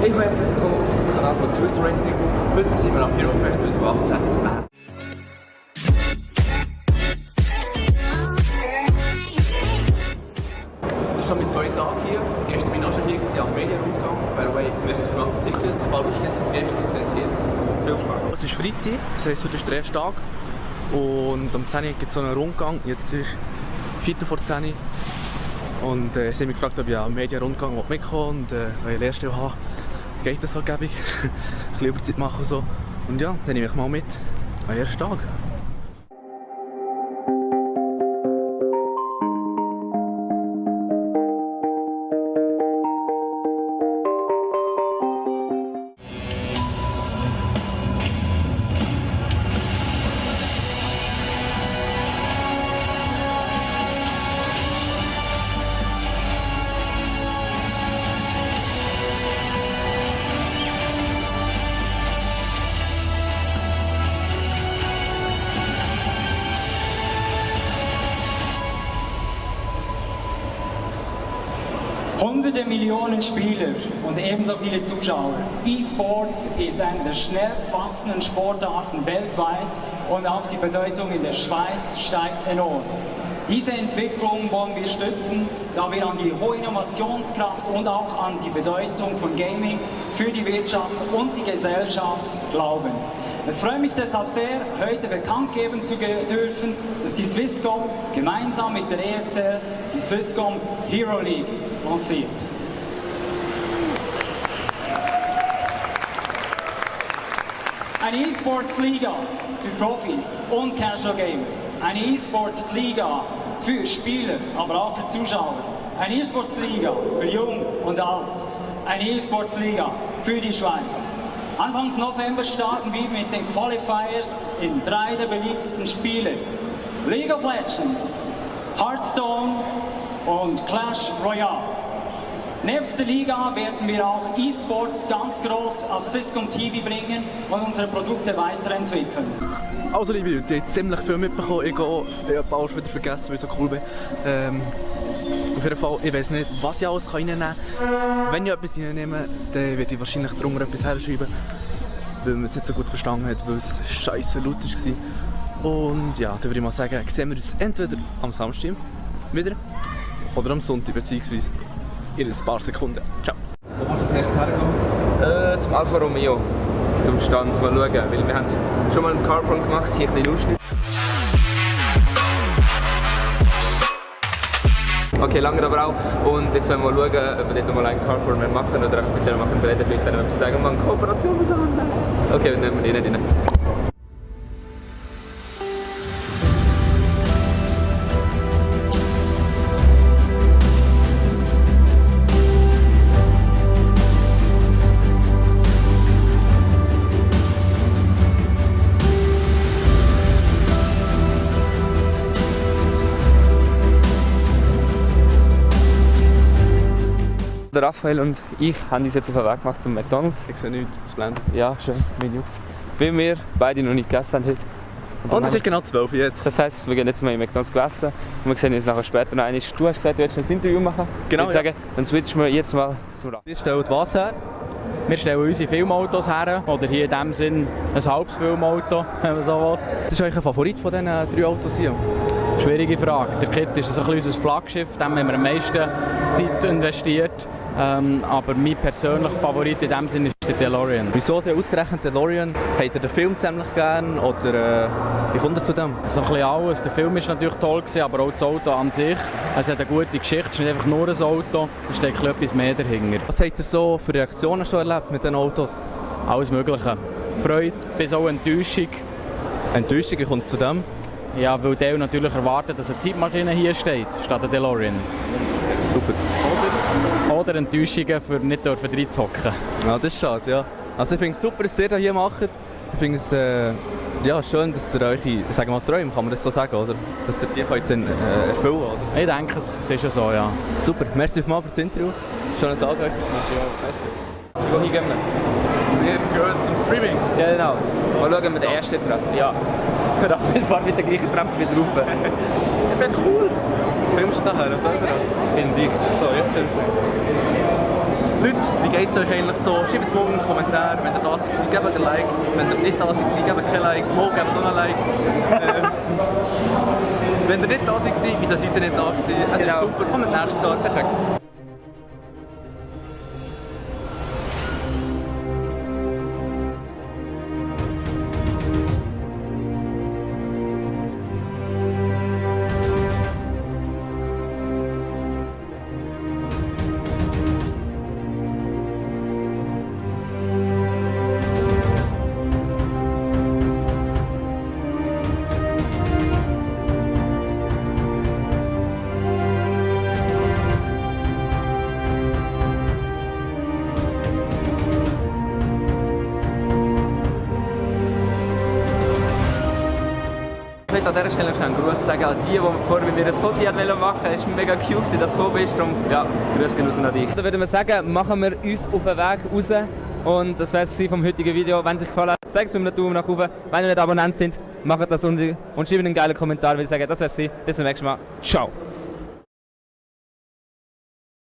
Ich bin jetzt willkommen auf unserem Kanal von Swiss Racing. Heute sind wir am Hero Fest 2018 in Bern. Das ist schon mein zweiter Tag hier. Gestern bin ich auch schon hier am Medienrundgang. By the way, merci für den Ticket. Es war lustig, gestern seht ihr jetzt. Viel Spaß. Es ist Freitag, das heisst, heute ist der erste Tag. Und am 10 Uhr gibt es so einen Rundgang. Jetzt ist 4 vor 10 Uhr. Und sie haben mich gefragt, ob ich am Medienrundgang mitkommen will. Und da ich Lehrstelle habe, geht das halt gäbig. Ein bisschen Überzeit machen und so. Und ja, dann nehme ich mal mit am ersten Tag. Hunderte Millionen Spieler und ebenso viele Zuschauer. E-Sports ist eine der schnellst wachsenden Sportarten weltweit und auch die Bedeutung in der Schweiz steigt enorm. Diese Entwicklung wollen wir stützen, da wir an die hohe Innovationskraft und auch an die Bedeutung von Gaming für die Wirtschaft und die Gesellschaft glauben. Es freut mich deshalb sehr, heute bekannt geben zu dürfen, dass die Swisscom gemeinsam mit der ESL die Swisscom Hero League lanciert. Eine E-Sports-Liga für Profis und Casual Gamer. Eine E-Sports-Liga für Spieler, aber auch für Zuschauer. Eine E-Sports-Liga für Jung und Alt. Eine E-Sports-Liga für die Schweiz. Anfangs November starten wir mit den Qualifiers in 3 der beliebtesten Spiele. League of Legends, Hearthstone und Clash Royale. Nebst der Liga werden wir auch E-Sports ganz groß auf Swisscom TV bringen und unsere Produkte weiterentwickeln. Also liebe Leute, ich habe ziemlich viel mitbekommen. Ich habe auch schon wieder vergessen, weil ich so cool bin. Auf jeden Fall, ich weiß nicht, was ich alles reinnehmen kann. Wenn ich etwas reinnehme, dann werde ich wahrscheinlich darunter etwas herschreiben, weil man es nicht so gut verstanden hat, weil es scheiße laut war. Und ja, dann würde ich mal sagen, sehen wir uns entweder am Samstag wieder oder am Sonntag, beziehungsweise in ein paar Sekunden. Ciao. Wo musst du als erstes hergehen? Zum Alfa Romeo, zum Stand, mal schauen, weil wir haben schon mal einen Carpool gemacht, hier ein bisschen Ausschnitt. Okay, lange aber auch. Und jetzt wollen wir mal schauen, ob wir dort nochmal einen Carpool machen oder einfach mit denen machen, vielleicht dann etwas zeigen und mal eine Kooperation zusammen. Okay, dann nehmen wir die nicht rein. Der Raphael und ich haben uns jetzt auf den Weg gemacht zum McDonald's. Ich sehe nichts, das blendet. Ja, schön, mir juckt's. Weil wir beide noch nicht gegessen haben heute. Und es ist genau 12 Uhr jetzt. Das heisst, wir gehen jetzt mal in McDonald's essen und wir sehen uns nachher später noch einmal. Du hast gesagt, du willst ein Interview machen. Genau, ich würde sagen, dann switchen wir jetzt mal zum Raphael. Ihr stellt was her? Wir stellen unsere Filmautos her, oder hier in diesem Sinn ein halbes Filmauto, wenn man so will. Das ist eigentlich ein Favorit von diesen 3 Autos hier. Schwierige Frage. Der Kit ist so ein bisschen unser Flaggschiff, dem haben wir am meisten Zeit investiert. Aber mein persönlicher Favorit in diesem Sinne ist der DeLorean. Wieso der ausgerechnet DeLorean? Habt ihr den Film ziemlich gern oder wie kommt es zu dem? So ein bisschen alles. Der Film war natürlich toll, aber auch das Auto an sich. Es hat eine gute Geschichte, es ist nicht einfach nur ein Auto, es steckt etwas mehr dahinter. Was habt ihr so für Reaktionen schon erlebt mit den Autos? Alles Mögliche. Freude bis auch Enttäuschung. Enttäuschung, wie kommt es zu dem? Ja, weil der natürlich erwartet, dass eine Zeitmaschine hier steht, statt ein DeLorean. Super. Oder Enttäuschungen, für nicht reinzuhocken. Ja, das ist schade, ja. Also ich finde es super, dass ihr das hier macht. Ich finde es ja, schön, dass ihr eure, sagen wir mal, Träume, kann man das so sagen, oder? Dass ihr die könnt dann erfüllen könnt, oder? Ich denke, es ist ja so, ja. Super, merci vielmals für das Interview. Schönen Tag euch. Merci. Wo hingehen wir? Wir gehen zum Streaming. Ja, genau. Mal schauen, ob wir den ersten treffen. Ja. Raphael fährt mit der gleichen Treppe wieder rauf. Ich bin cool. Filmst du nachher, oder? Finde ich. So, jetzt hilft mir. Leute, wie geht es euch eigentlich so? Schreibt es mal einen Kommentar, wenn ihr da seid, gebt ein Like. Wenn ihr nicht da seid, gebt kein Like. Mal gebt noch ein Like. Wenn ihr nicht da seid, wieso seid ihr nicht da gewesen? Es ist super, kommt nächstes Jahr, perfekt. Ich möchte an dieser Stelle noch einen Gruß sagen an die vorher mit mir ein Foto machen wollten. Es war mega cute, dass du gekommen bist. Darum, ja, Grüße gehen raus an dich. Dann würden wir sagen, machen wir uns auf den Weg raus. Und das wäre es vom heutigen Video. Wenn es euch gefallen hat, zeigt es mir einen Daumen nach oben. Wenn ihr nicht Abonnent sind, macht das und schreibt einen geilen Kommentar. Ich würde sagen, das wäre es. Bis zum nächsten Mal. Ciao.